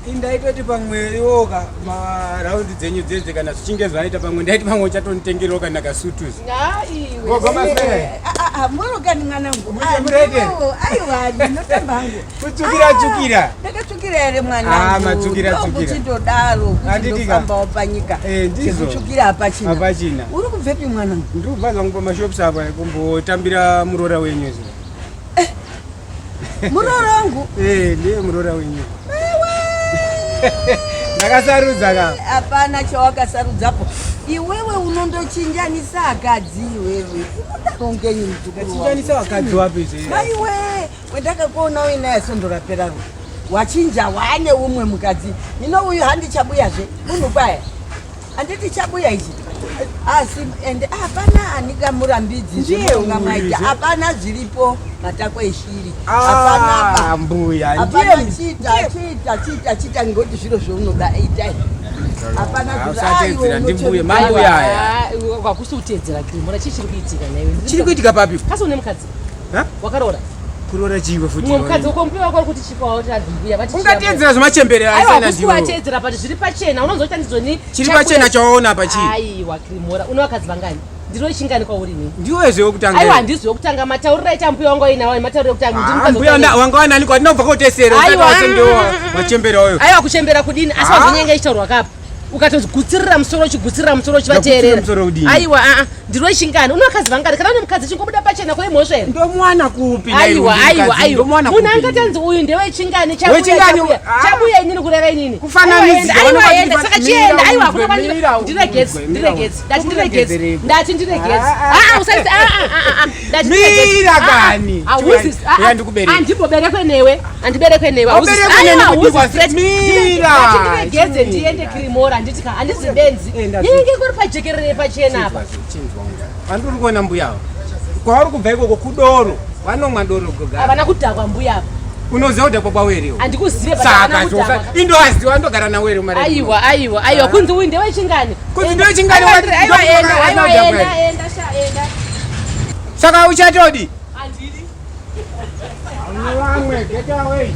Ndaitoti pamwe iwoka maraundi dzenyu dzedze kana zvichinge zvaita pamwe ndaiti pamwe uchatonitengerawo kana kasutuzi. Gogo maswera. Murukani mwanangu. Aiwa ndinotamba hangu. Kutsukira tsukira. Ndakatsukira here mwanangu? Ah, matsukira tsukira. Kuchindodaro kuti ndofambawo panyika. Eh, ndizvo. Kutsukira hapachina. Hapachina. Uri kubvepi mwanangu? Ndiri kubva zvangu pamashops apa kumbotambira muroora wenyu izvo. Muroora wangu? Eh, ndiye muroora wenyu. Ndakasarudza ka. Hapana chawakasarudzapo. Iwewe unondochinjanisa akadzi iwewe. Unodaro ngenyi muzukuru wangu? Ndachinjanisa vakadzi wapi zve? Maiwe, wendakakuona uinaye sondo raperaro. Wachinja wane umwe mukadzi. Hino uyu handichabuyazve. Munhu kwaya. Handiti chabuya ichi. Asi ende hapana anikamurambidzi zvemutonga maita. Hapana zviripo matako eshiri. Hapana Ah, mbuya Hapana ndiye chita chita chita chita ngoti zviro zvaunoda itai. Hapana Ah, zviro usatedzera ndimbuye mambuya aya. Hakusi kutedzera Kirimora, chii chiri kuitika naiwe? Chiri kuitika papi? Kasi une mukadzi? Ha? Wakaroora? Kuroora chiwe futi. Mumwe mukadzi uko mbuya wako ari kuti chipo wauti anzi mbuya vati Ungatedzera zvemachembere Aiwa asina hakusi ndiwo. kuvatedzera but zviri pachena unonzwa ndizvoni Chiri pachena chawaona apa chii? Aiwa Kirimora, une vakadzi vangani? Ndiro chingani kwauri inini? Ndiwe zve wekutanga. Aiwa handisi wekutanga matauriro aita mbuya wangu ainawo matauriro ekutanga ndini Ah, mukadzi mbuya wekutanga. wanga wanani kwa ndinobva kotesera Aiwa. usati wasendewa machembere ayo. Aiwa kuchembera kudini asi Ah. wazonyenge ichitaurwa kapa ukatogutsirira musoro uchigutsirira musoro Ndagutsirira uchivateerera musoro kudini? aiwa aa ndiro chingani une vakadzi vangani kana une mukadzi chingobuda pachena kwaimhosva here Ndomwana kupi? aiwa aiwa aiwa Ndomwana munhu kupi? angatanzi uyu ndewechingani chabuya Wechingani, chabuya ah. chabuya inini kureva inini Kufananidzira, Aiwa, vanobva aiwa enda vati saka mira chienda aiwa udzwe, hakuna mira kwandino- ndiregedze udzwe, mira ndiregedze udzwe. ndati ndiregedze Kuregedzereko. ndati ndiregedze Ah, ah usaise ah ah ah ah ndati ndiregedze Mira Ah, ah, kani. hauzi ah, ah, Uya ndikubereke. handimboberekwe newe handiberekwe newe hauzi- Uberekwe neni aiwa, kuti hauzi kwasi- straight. Mira. Ndati ndiregedze ndiende kirimora handiti ka handizi benzi Enda inenge kuri pajekerere pachena apa Andiri kuona mbuya ava. Kwauri kubva ikoko kudoro. Vanomwa doro goga. havana kudhakwa mbuya apa Unoziva kudhakwa kwawo here? handikuzive but havana Saka kudhakwa. zvofa. Indoaziwa ndogara nawo here mare. aiwa aiwa aiwa kunzi uyu ndewechingani Kunzi ndewechingani, Aiwa, wati- aiwa, ndokuti enda, waka- aiwa, waka- enda, enda, sha, enda. Saka uchatodi? Handidi. Vamwe get away.